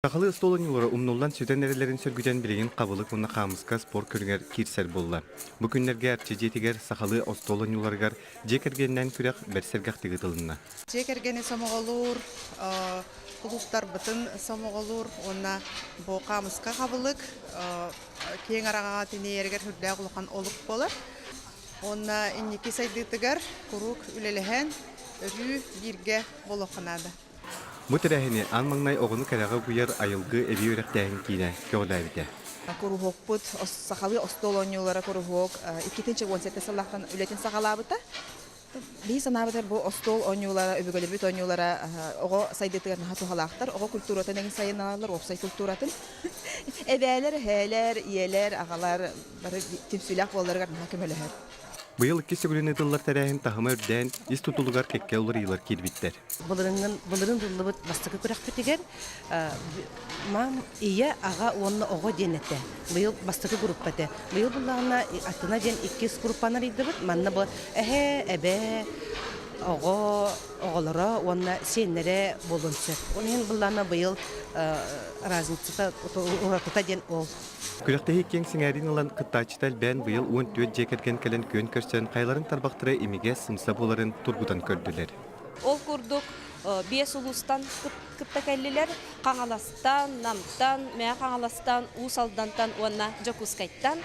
Сахалыы остуол оонньуулара умнуллан сүтэн эрэллэрин сөргүтэн билигин хабылык уонна хаамыска спорт көрүҥэр киирсэр буолла. Бу күннэргэ Арчы дьиэтигэр сахалыы остуол оонньууларыгар дьиэ кэргэнинэн күрэх бэрт сэргэхтик ыытылынна. Дьиэ кэргэни сомоҕолуур, кулууптарбытын сомоҕолуур уонна бу хаамыска хабылык киэҥ араҥаҕа тэнийэригэр сүрдээх улахан олук буолар. Уонна инники сайдыытыгар куруук үлэлэһэн, өрүү бииргэ буолуохха наада. Бу тэрээһини аан маҥнай оҕону кэрэҕэ угуйар Айылгы эбии үөрэхтээһин киинэ көҕүлээбитэ. Куруһуокпут сахалыы остуол оонньуулара куруһуок 2017 сыллаахтан үлэтин саҕалаабыта. Биһи санаабытар бу остуол оонньуулара, өбүгэлэрбит оонньуулара оҕо сайдыытыгар наһаа туһалаахтар. Оҕо культуратын эҥин сайынналаллар, уопсай культуратын. Эбээлэр, эһээлэр, ийэлэр, аҕалар бары түмсүүлээх буолларыгар наһаа көмөлөһөр. Быйыл иккис төгүлүн ыытыллар тэрээһин таһыма үрдээн, ис тутулугар кэккэ уларыйыылар киирбиттэр. Былырыын былырыын ыллыбыт бастакы күрэхпитигэр мам, ийэ, аҕа уонна оҕо диэн этэ. Быйыл бастакы группа этэ. Быйыл буллаҕына аттына диэн иккис группаны арыйдыбыт. Манна бу эһэ, эбэ, оҕо, оҕолоро уонна сиэннэрэ буолуон сөп. Ол иһин буллаҕына быйыл разницата уратыта диэн ол. Күрэхтэһии киэҥ сэҥээриин ылан кыттааччыта элбээн быйыл 14 дьиэ кэргэн кэлэн күөн көрсөн хайаларын тарбахтара имигэс, сымса буоларын тургутан көрдүлэр. Ол курдук биэс улуустан кытта кэллилэр. Хаҥаластан, Намтан, Мэҥэ Хаҥаластан, Уус Алдантан уонна Дьокуускайтан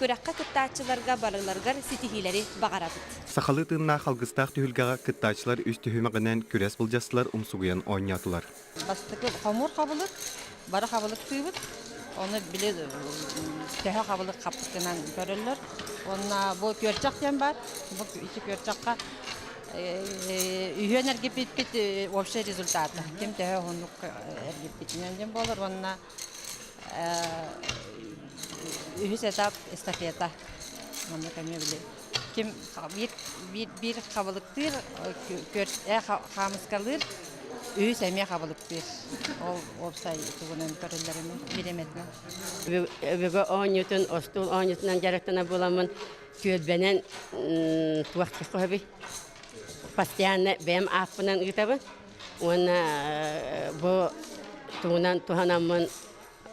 күрэххэ кыттааччыларга барыларыгар ситиһиилэри баҕарабыт. Сахалыы тыыннаах алгыстаах түһүлгэҕэ кыттааччылар үс түһүмэҕинэн күрэс былдьастылар, умсугуйан оонньоотулар. Бастакы хомуур хабылык, бары хабылыктыыбыт. Ону били төһө хабылык хаппытынан көрөллөр. Уонна бу күөрчэх диэн баар. Бу ити күөрчэххэ үһүөн эргиппиппит общий результата. Ким төһө уһуннук эргиппитинэн диэн буолар. Уонна үһүс этап эстафета. Манна эмиэ били ким биир биир биир хабылыктыыр, хаамыскалыыр, үһүс эмиэ хабылыктыыр. Ол уопсай тугунан көрүллэринэн, бириэмэтинэн. Өбүгэ оонньуутун, остуол оонньуутунан дьарыктана буоламмын түөлбэнэн туох хоһоби постоянно бэйэм ааппынан ыытабын уонна бу тугунан туһанаммын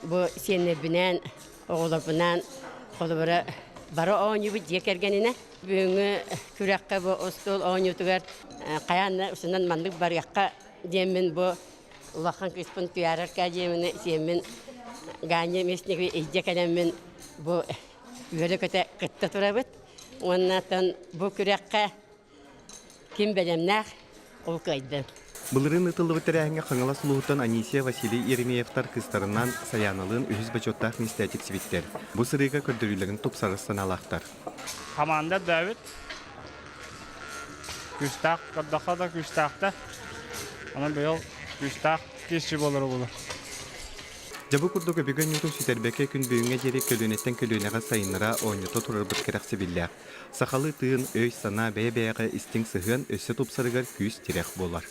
бу сиэннэрбинээн оҕолорбунаан холобура бары оонньуубут дьиэ кэргэнинэ бүгүҥҥү күрэххэ бу остуол оонньуутугар хайаан да усунан маннык барыахха диэммин бу улахан кыыспын Туйаарар Кадиеваны сиэммин Ганя Местниковы илдьэ кэлэммин бу үөрэ-көтө кытта турабыт. Уонна бу күрэххэ ким бэлэмнээх, ол кыайдын. Былырыын ыытыллыбыт тэрээһиҥҥэ Хаҥалас улууһуттан Анисия Василий Еремеевтар кыыстарынан Сайааналыын үһүс бочуоттаах миэстэ тиксибиттэр. Бу сырыыга көрдөрүүлэрин тупсарар санаалаахтар. Хамаанда Давид күүстээх көрдөххө да күүстээхтэр. Онон быйыл күүстээх киирсии буолара буолуо. Дьэ бу курдук өбүгэ оонньуутун сүтэрбэккэ күн бүгүҥҥэ диэри көлүөнэттэн көлүөнэҕэ сайыннара оонньото турарбыт кэрэхсэбиллээх. Сахалыы тыын, өй-санаа, бэйэ-бэйэҕэ истиҥ сыһыан өссө тупсарыгар күүс-тирэх буолар.